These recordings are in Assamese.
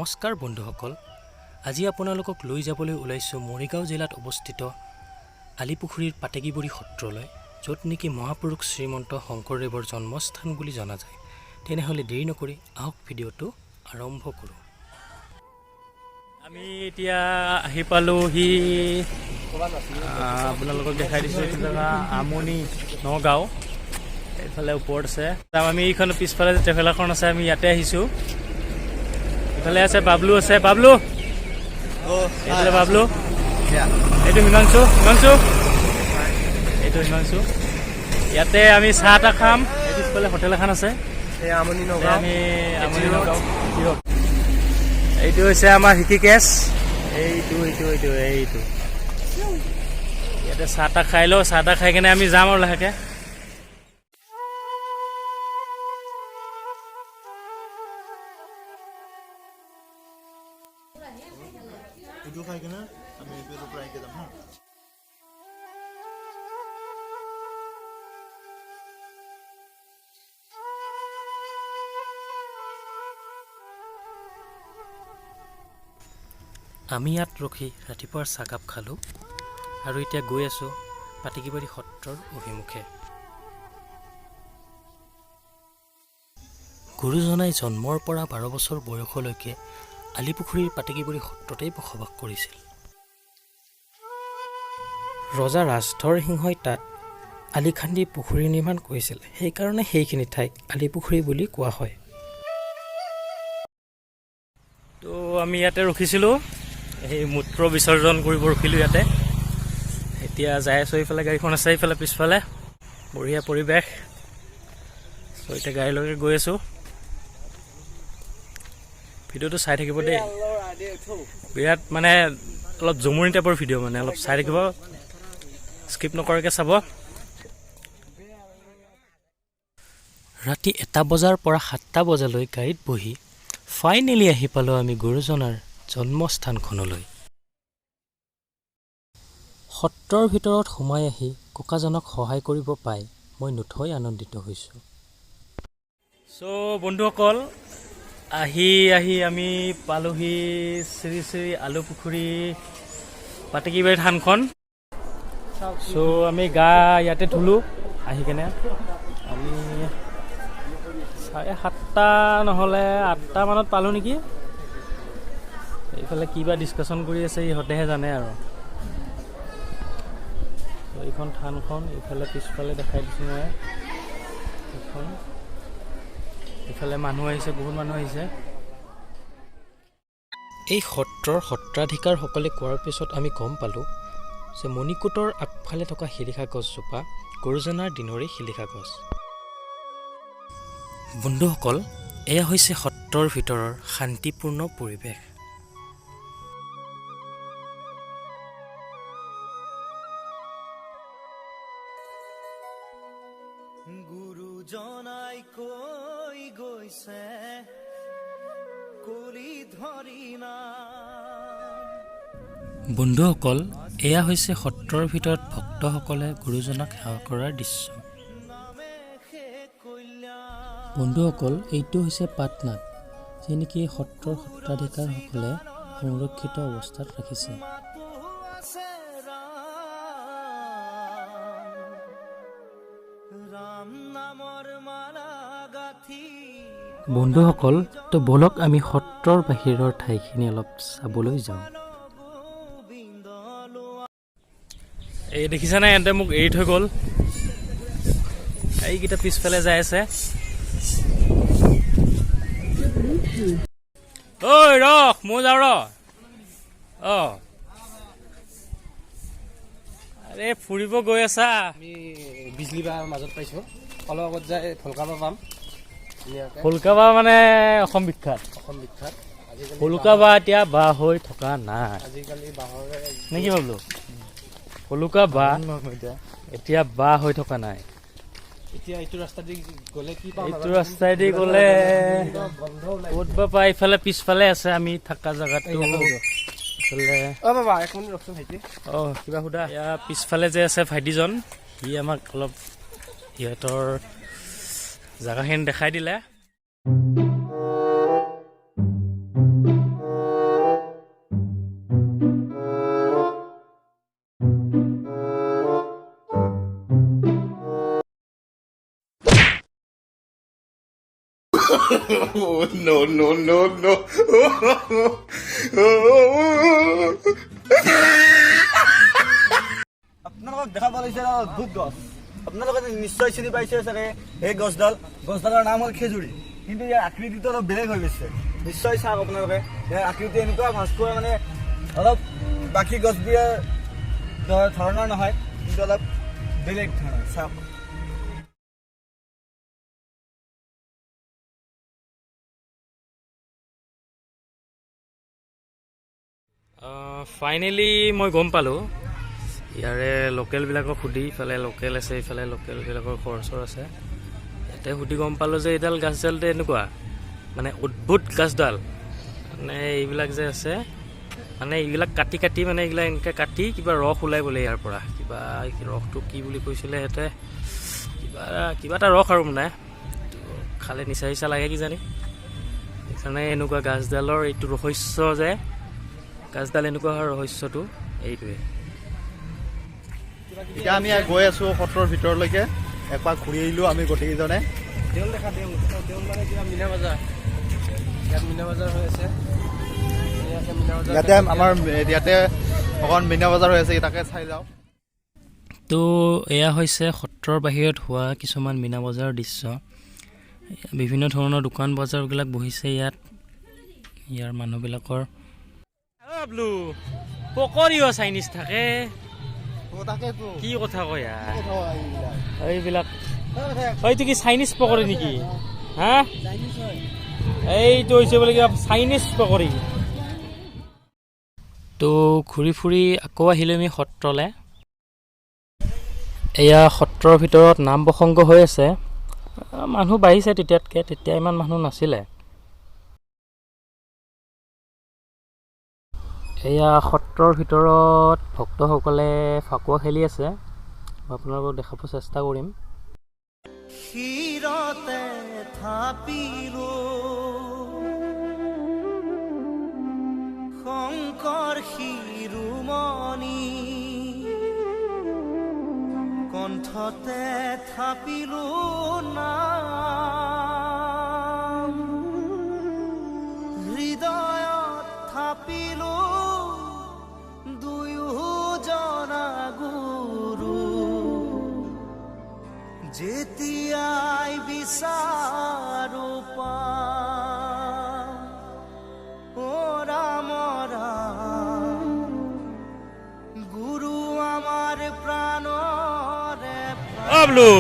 নমস্কাৰ বন্ধুসকল, আজি আপোনালোকক লৈ যাবলৈ ওলাইছোঁ মৰিগাঁও জিলাত অৱস্থিত আলিপুখুৰীৰ পাতেকীবৰী সত্ৰলৈ, য'ত নেকি মহাপুৰুষ শ্ৰীমন্ত শংকৰদেৱৰ জন্মস্থান বুলি জনা যায়। তেনেহ'লে দেৰি নকৰি আহক, ভিডিঅ'টো আৰম্ভ কৰোঁ। আমি এতিয়া আহি পালোহি। আপোনালোকক দেখাই দিছোঁ, এইটো জেগা আমনি নগাঁও, এইফালে ওপৰত আছে। আমি এইখন পিছফালে যে ট্ৰেভেলাৰখন আছে, আমি ইয়াতে আহিছোঁ। ইফালে আছে বাবলু, আছে বাবলু, এইফালে বাবলু, এইটো হিমাংশু, হিমাংশু, এইটো হিমাংশু। ইয়াতে আমি চাহ তাহ খাম। এই পিছফালে হোটেল এখন আছে। আমনি ইয়াতে আমি আমনি নগাঁও জিৰ'ত। এইটো হৈছে আমাৰ হৃষিকেশ, এইটো এইটো এইটো এইটো। ইয়াতে চাহ তাহ খাই লওঁ। চাহ তাহ খাই কেনে আমি যাম আৰু লাহেকে। এইটো খাই কিনে আমি এইটোৰ পৰা আহিকে যাম হা। আমি ইয়াত ৰখি ৰাতিপুৱাৰ চাহকাপ খালোঁ আৰু এতিয়া গৈ আছোঁ পাতেকীবাৰী সত্ৰৰ অভিমুখে। গুৰুজনাই জন্মৰ পৰা 12 বছৰ বয়সলৈকে আলিপুখুৰীৰ পাতেকীবাৰী সত্ৰতেই বসবাস কৰিছিল। ৰজা ৰাজধৰ সিংহই তাত আলি খান্দি পুখুৰী নিৰ্মাণ কৰিছিল, সেইকাৰণে সেইখিনি ঠাইক আলিপুখুৰী বুলি কোৱা হয়। তো আমি ইয়াতে ৰখিছিলোঁ, সেই মূত্ৰ বিসৰ্জন কৰিব ৰখিলোঁ ইয়াতে। এতিয়া যাই আছোঁ। এইফালে গাড়ীখন আছে, এইফালে পিছফালে বঢ়িয়া পৰিৱেশ। চ' এতিয়া গাড়ীলৈকে গৈ আছোঁ। ভিডিঅ'টো চাই থাকিব দেই। বিৰাট মানে অলপ জমনি টাইপৰ ভিডিঅ', মানে অলপ চাই থাকিব, স্কিপ নকৰাকৈ চাব। ৰাতি 1টা বজাৰ পৰা 7টা বজালৈ গাড়ীত বহি ফাইনেলি আহি পালোঁ আমি গুৰুজনাৰ জন্মস্থানখনলৈ। সত্ৰৰ ভিতৰত সোমাই আহি ককাজনক সহায় কৰিব পাই মই নথৈ আনন্দিত হৈছোঁ। চ' বন্ধুসকল, আহি আহি আমি পালোহি শ্ৰী শ্ৰী আলুপুখুৰী পাতেকীবাৰী থানখন। চ' আমি গা ইয়াতে ধুলোঁ আহি কেনে। আমি 7:30 নহ'লে 8টা মানত পালোঁ নেকি। এইফালে কিবা ডিছকাশ্যন কৰি আছে, ইহঁতেহে জানে আৰু। চ' এইখন থানখন এইফালে পিছফালে দেখাই দিছোঁ মই এইখন। এইফালে মানুহ আহিছে, বহুত মানুহ আহিছে। এই সত্ৰৰ সত্ৰাধিকাৰসকলে কোৱাৰ পিছত আমি গম পালোঁ যে মণিকূটৰ আগফালে থকা শিলিখা গছজোপা গুৰুজনাৰ দিনৰে শিলিখা গছ। বন্ধুসকল, এয়া হৈছে সত্ৰৰ ভিতৰৰ শান্তিপূৰ্ণ পৰিৱেশ। গুৰুজনাই কৈ গৈছে কলি ধৰি নাম। বন্ধুসকল, এয়া হৈছে সত্ৰৰ ভিতৰত ভক্তসকলে গুৰুজনাক সেৱা কৰাৰ দৃশ্য। নামে সে কল্যাণ। বন্ধুসকল, এইটো হৈছে পাটনাট, যি নেকি সত্ৰৰ সত্ৰাধিকাৰসকলে সংৰক্ষিত অৱস্থাত ৰাখিছে। মাতো আছে ৰাম, ৰাম নামৰ মালা গাঁথি। বন্ধুসকল, তো ব'লক, আমি সত্ৰৰ বাহিৰৰ ঠাইখিনি অলপ চাবলৈ যাওঁ। গোবিন্দ লোৱা। এই দেখিছানে, এহঁতে মোক এৰি থৈ গ'ল। এইকেইটা পিছফালে যাই আছে। ঐ ৰখ, মই যাওঁ ৰ। অ আৰে, ফুৰিব গৈ আছা? আমি বিজলী বাঁহৰ মাজত পাইছোঁ। অলপ আগত যাই ভলকা বাঁহ পাম ধুনীয়াকৈ। ভলকা বাঁহ মানে অসম বিখ্যাত। অসম বিখ্যাত আজিকালি। ভলুকা বাঁহ এতিয়া বাঁহ হৈ থকা নাই। আজিকালি বাঁহৰে নেকি ভাবলো, ভলুকা বাঁহ এতিয়া এতিয়া বাঁহ হৈ থকা নাই। এতিয়া এইটো ৰাস্তা দি গ'লে কি পাম? এইটো ৰাস্তাইদি গ'লে বন্ধ ওলাই। ক'ত বা পাই। ইফালে পিছফালে আছে আমি থকা জেগাটো ইফালে। অ বাবা, এক মিনিট ৰখচোন ভাইটি। অ, কিবা সোধা। ইয়াৰ পিছফালে যে আছে ভাইটিজন, সি আমাক অলপ সিহঁতৰ জেগাখিনি দেখাই দিলে। No, no, no, no. আপোনালোকক দেখা পাইছে এডাল অদ্ভুত গছ। আপোনালোকে নিশ্চয় চিনি পাইছে চাগে এই গছডাল। গছডালৰ নাম হ'ল খেজুৰি, কিন্তু ইয়াৰ আকৃতিটো অলপ বেলেগ হৈ গৈছে। নিশ্চয় চাওক আপোনালোকে, ইয়াৰ আকৃতি এনেকুৱা ভাঁজ খোৱা, মানে অলপ বাকী গছবোৰৰ ধৰণৰ নহয়, কিন্তু অলপ বেলেগ ধৰণৰ। চাওক। ফাইনেলি মই গম পালোঁ। ইয়াৰে লোকেলবিলাকক সুধি, ইফালে লোকেল আছে, ইফালে লোকেলবিলাকৰ ঘৰ চৰ আছে, ইয়াতে সুধি গম পালোঁ যে এইডাল গাছডালতে এনেকুৱা মানে অদ্ভুত গাছডাল, মানে এইবিলাক যে আছে, মানে এইবিলাক কাটি কাটি, মানে এইবিলাক এনেকৈ কাটি কিবা ৰস ওলাই বোলে ইয়াৰ পৰা। কিবা ৰসটো কি বুলি কৈছিলে সিহঁতে, কিবা কিবা এটা ৰস আৰু, মানে খালে নিচা নিচা লাগে কিজানি। সেইকাৰণে এনেকুৱা গাছডালৰ এইটো ৰহস্য যে গাছডাল এনেকুৱা হোৱাৰ ৰহস্যটো এইটোৱে। এতিয়া আমি গৈ আছো সত্ৰৰ ভিতৰলৈকে। এপাক ঘূৰি আহিলো আমি গোটেইকেইজনে। দেউল দেখা, দেউল দেউল মানে কিবা মীনা বজাৰ। ইয়াত মীনা বজাৰ হৈ আছে ধুনীয়াকে, মীনা বজাৰ। ইয়াতে আমাৰ ইয়াতে অকণ মীনা বজাৰ হৈ আছে, তাকে চাই যাওঁ। তো এয়া হৈছে সত্ৰৰ বাহিৰত হোৱা কিছুমান মীনা বজাৰৰ দৃশ্য। বিভিন্ন ধৰণৰ দোকান বজাৰবিলাক বহিছে ইয়াত, ইয়াৰ মানুহবিলাকৰ। ব্লু পকৰীও চাইনিজ থাকে? তাকেতো। কি কথা কয় এইবিলাক! এইটো কি চাইনিজ পকৰী নেকি? হা, এইটো হৈছে বোলে কিবা চাইনিজ পকৰী। তো ঘূৰি ফুৰি আকৌ আহিলোঁ আমি সত্ৰলে। এয়া সত্ৰৰ ভিতৰত নাম প্ৰসংগ হৈ আছে। মানুহ বাঢ়িছে তেতিয়াতকৈ, তেতিয়া ইমান মানুহ নাছিলে। এয়া সত্ৰৰ ভিতৰত ভক্তসকলে ফাকুৱা খেলি আছে। মই আপোনালোকক দেখাব চেষ্টা কৰিম। শিৰতে থাপিলো শংকৰ শিৰোমণি, কণ্ঠতে থাপিলো নাম, হৃদয়ত থাপিলো দুয়োজনা গুৰু। যেতিয়াই বিচাৰো পাম, অ ৰাম ৰাম, গুৰু আমাৰ প্ৰাণৰে প্ৰাণ। অ বোলো,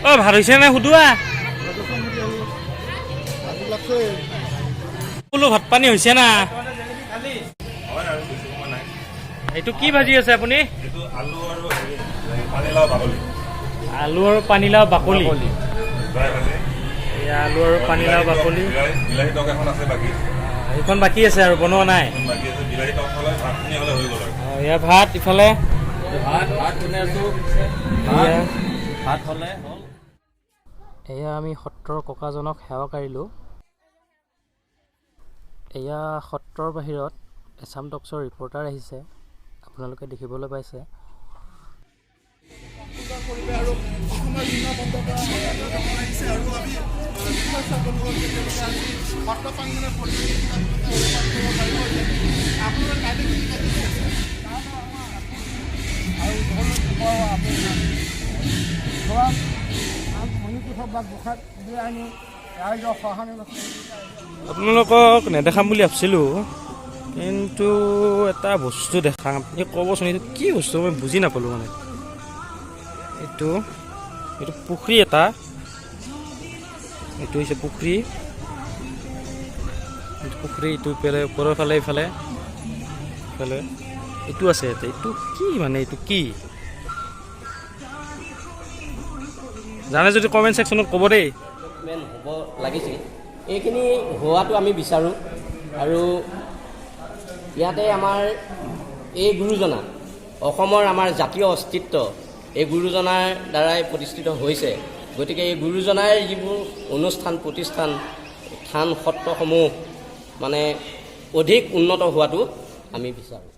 অ ভাল হৈছে নে সুধোৱা। বোলো ভাত পানী হৈছে না? এইটো কি ভাজি আছে আপুনি? এইটো আলু আৰু হেৰি পানীলাও বাকলি। আলু আৰু পানীলাও বাকলি। ড্ৰাই ভাজি। এয়া আলু আৰু পানীলাও বাকলি। বিলাহী টক এখন আছে বাকী। সেইখন বাকী আছে আৰু বনোৱা নাই? এখন বাকী আছে। বিলাহী টক হ'লে, ভাতখিনি হ'লে হৈ গ'ল আৰু। অ, এয়া ভাত ইফালে। ভাত ভাত বনাই আছো। এয়া ভাত হ'লে হ'ল। এয়া আমি সত্ৰৰ ককাজনক সেৱা কাঢ়িলোঁ। এয়া সত্ৰৰ বাহিৰত এছাম টক্সৰ ৰিপৰ্টাৰ আহিছে, আপোনালোকে দেখিবলৈ পাইছে। আৰু অসমৰ ভিন্ন প্ৰান্তৰ পৰা আহিছে আৰু আমি তেওঁলোকে আজি সত্ৰ প্ৰাংগণত পৰিৱেশ কৰিব পাৰিব। আপোনালোকে কাইলৈ কি কাৰ্যসূচী আছে? আৰু ধৰক মণিকোঠক বা গোসাঁত উলিয়াই আনি ৰাইজৰ সহানুভূতি। আপোনালোকক নেদেখাম বুলি ভাবছিলোঁ, কিন্তু এটা বস্তু দেখাম। আপুনি ক'বচোন এইটো কি বস্তু, মই বুজি নাপালোঁ। মানে এইটো এইটো পুখুৰী এটা। এইটো হৈছে পুখুৰী, এইটো পুখুৰী। এইটো ইফালে ওপৰৰ ফালে, ইফালে ইফালে এইটো আছে ইয়াতে। এইটো কি, মানে এইটো কি জানে যদি কমেণ্ট ছেকশ্যনত ক'ব দেই। ডেভেলপমেণ্ট হ'ব লাগিছিল, এইখিনি হোৱাটো আমি বিচাৰোঁ। আৰু ইয়াতে আমাৰ এই গুৰুজনা, অসমৰ আমাৰ জাতীয় অস্তিত্ব এই গুৰুজনাৰ দ্বাৰাই প্ৰতিষ্ঠিত হৈছে। গতিকে এই গুৰুজনাৰ যিবোৰ অনুষ্ঠান প্ৰতিষ্ঠান, থান সত্ৰসমূহ মানে অধিক উন্নত হোৱাটো আমি বিচাৰোঁ।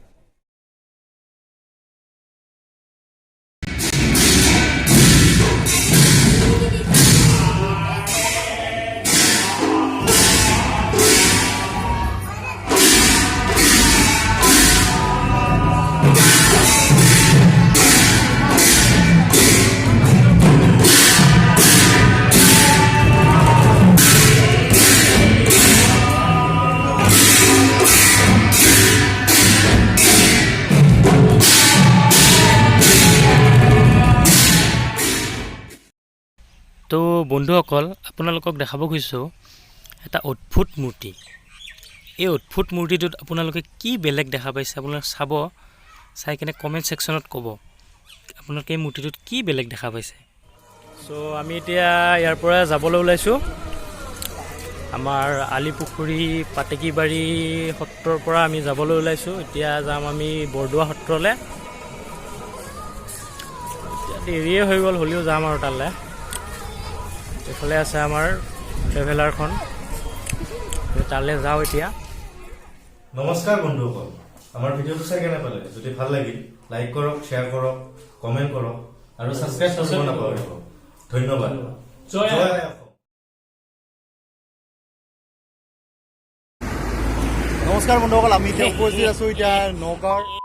তো বন্ধুসকল, আপোনালোকক দেখাব খুজিছোঁ এটা অদ্ভুত মূৰ্তি। এই অদ্ভুত মূৰ্তিটোত আপোনালোকে কি বেলেগ দেখা পাইছে, আপোনালোকে চাব, চাই কেনে কমেণ্ট ছেকশ্যনত ক'ব আপোনালোকে এই মূৰ্তিটোত কি বেলেগ দেখা পাইছে। চ' আমি এতিয়া ইয়াৰ পৰা যাবলৈ ওলাইছোঁ। আমাৰ আলিপুখুৰী পাতেকীবাৰী সত্ৰৰ পৰা আমি যাবলৈ ওলাইছোঁ। এতিয়া যাম আমি বৰদোৱা সত্ৰলৈ। এতিয়া দেৰিয়ে হৈ গ'ল, হ'লেও যাম আৰু তালৈ। এইফালে আছে আমাৰ ট্ৰেভেলাৰখন। তালৈ যাওঁ এতিয়া। নমস্কাৰ বন্ধুসকল, আমাৰ ভিডিঅ'টো চাই কেনে পালে? যদি ভাল লাগিল, লাইক কৰক, শ্বেয়াৰ কৰক, কমেণ্ট কৰক আৰু ছাবস্ক্ৰাইব কৰিব নাপাহৰিব। ধন্যবাদ। জয় জয় অসম। নমস্কাৰ বন্ধুসকল, আমি এতিয়া উপস্থিত আছো এতিয়া নগাঁৱৰ